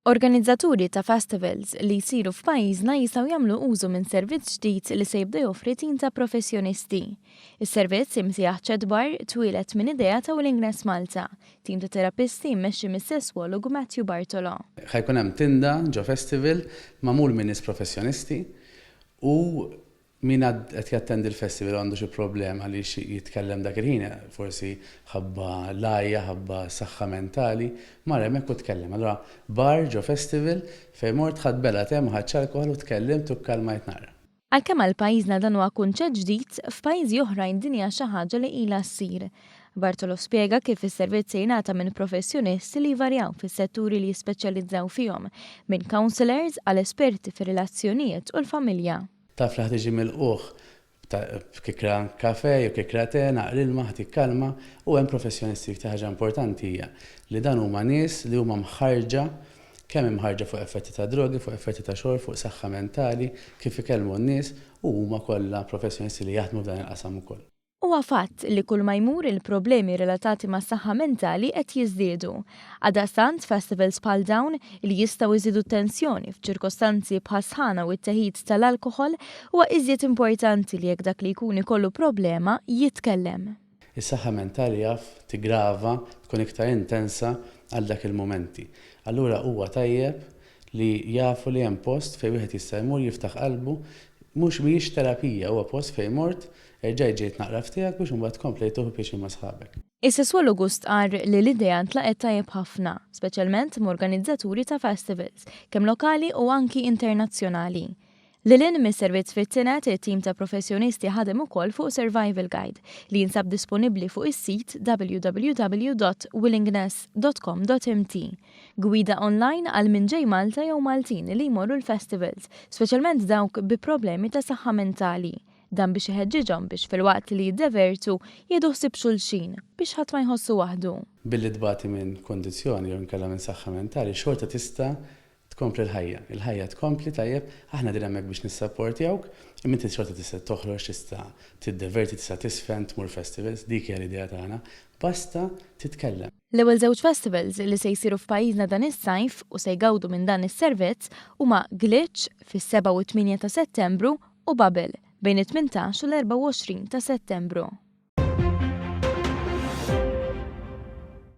Organizzaturi ta' festivals li jsiru f'pajjiżna jistgħu jagħmlu użu minn servizz ġdid li se jibda joffri tim ta' professjonisti. Is-servizz imsejjaħ Chat Bar twieled minn idea ta' Willingness Malta, tim ta' terapisti mmexxi mis-sesswologu Matthew Bartolo. Ħa jkun hemm tinda ġo festival magħmul minn nies professjonisti u Min qed jattendi l-festival u għandu xi problema li jitkellem dak il-ħin, forsi ħabba l-għajja, ħabba saħħa mentali, mar hemmhekk u tkellem. Allura bar ġo festival fejn mort ħadt belgħa te, ma ħadtx alkoħol u tkellimt u kkalmajt naqra. Għalkemm għal pajjiżna dan huwa kunċett ġdid, f'pajjiżi oħrajn din hija xi ħaġa li ilha ssir. Bartolo spjega kif is-servizz se jingħata minn professjonisti li jvarjaw fis-setturi li jispeċjalizzaw fihom, minn counsellors għal esperti fir-relazzjonijiet u l-familja. Taf li ħa tiġi milqugħ b'kikra kafè jew kikra te, naqra ilma, ħa tikkalma u hemm professjonisti. L-iktar ħaġa importanti hija li dan huma nies li huma mħarrġa, kemm imħarrġa fuq effetti ta' drogi, fuq effetti ta' xorb, fuq saħħa mentali, kif ikellmu n-nies u huma kollha professjonisti li jaħdmu f'dan il-qasam ukoll. Huwa fatt li kull ma jmur il-problemi relatati mas-saħħa mentali qed jiżdiedu. Għaldaqstant, festivals bħal dawn, li jistgħu jżidu t-tensjoni f'ċirkostanzi bħas-sħana u t-teħid tal-alkoħol, huwa iżjed importanti li jekk dak li jkun ikollu problema, jitkellem. Is-saħħa mentali jaf tiggrava, tkun iktar intensa għal dak il-mumenti. Allura huwa tajjeb li jafu li hemm post fejn wieħed jista' jmur jiftaħ qalbu, mhux mhijiex terapija, huwa post fejn mort, erġajt ġejt naqra f'tiegħek biex imbagħad tkomplejt tieħu pjaċir ma' sħabek. Is-sesswologu stqarr li l-idea ntlaqgħet tajjeb ħafna, speċjalment m'organizzaturi ta' festivals, kemm lokali u anki internazzjonali. Lil hinn mis-servizz fit-tined, it-tim ta' professjonisti ħadem ukoll fuq survival guide li jinsab disponibbli fuq is-sit www.willingness.com.mt. Gwida online għal min ġej Malta jew Maltin li jmorru l-festivals, speċjalment dawk bi problemi ta' saħħa mentali. Dan biex iħeġġiġhom biex filwaqt li jiddevertu, jieħdu ħsieb xulxin, biex ħadd ma jħossu waħdu. Billi tbati minn kundizzjoni jew inkella minn saħħa mentali xorta tista' Tkompli l-ħajja. Il-ħajja tkompli, tajjeb, aħna qegħdin hemmhekk biex nissapportjawk, imma inti xorta tista' toħroġ, tista' tiddeverti, tista' tiżfen, tmur festivals, dik hija l-idea tagħna. Basta titkellem. L-ewwel żewġ festivals li se jsiru f'pajjiżna dan is-sajf u se jgawdu minn dan is-servizz huma Glitch fis-7 u t-8 ta' Settembru u Bubble bejn it-18 u l-24 ta' Settembru.